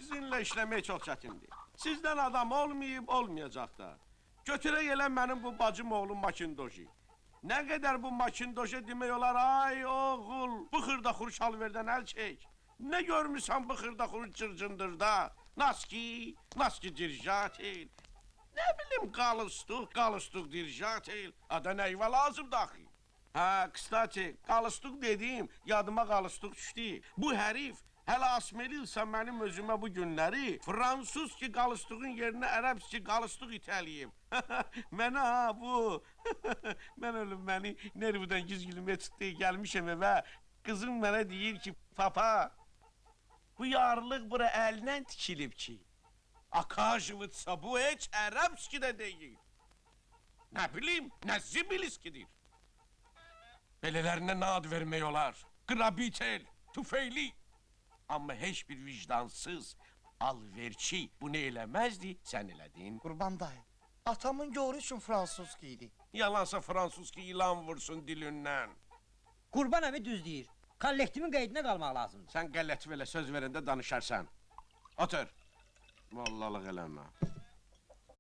Sizinlə işləmək çox çətindir. Sizdən adam olmayıb, olmayacaq da. Götürək elə mənim bu bacım oğlum Makindoji. Nə qədər bu Makindoşa demək olar, ay oğul, bu xırda-xuru şalverdən əl çək. Nə görmüsən bu xırda-xuru cırcındırda? Naski, naski dirjatel. Nə bilim, qalustuk, qalustuk dirjatel. Ada nəyvə lazımdır axı? Hə, kstati, qalustuk dediyim, yadıma qalustuk düşdü. Bu hərif hələ asmelilsə mənim özümə bu günləri fransız ki qalustuğun yerinə ərəbski qalustuk itəliyib. Mənə ha bu. Mən ölüm, məni nervdən gizgilimə çıxdı, gəlmişəm evə. Qızım mənə deyir ki, papa, bu yarlıq bura əllə tikilib ki. Akajıvıtsa bu heç ərəbski də deyil. Nə bilim, nə zibiliskidir. Belələrinə nə ad vermək olar? Qrabitel, tüfeyli. Amma heç bir vicdansız alverçi bunu eləməzdi, sən elədin. Qurban dayı, atamın yoru üçün fransız giydi. Yalansa fransız ki, ilan vursun dilindən. Qurban əmi düz deyir. Kollektivin qeydinə qalmaq lazımdır. Sən qəlləti belə söz verəndə danışarsan. Otur. Vallalıq eləmə.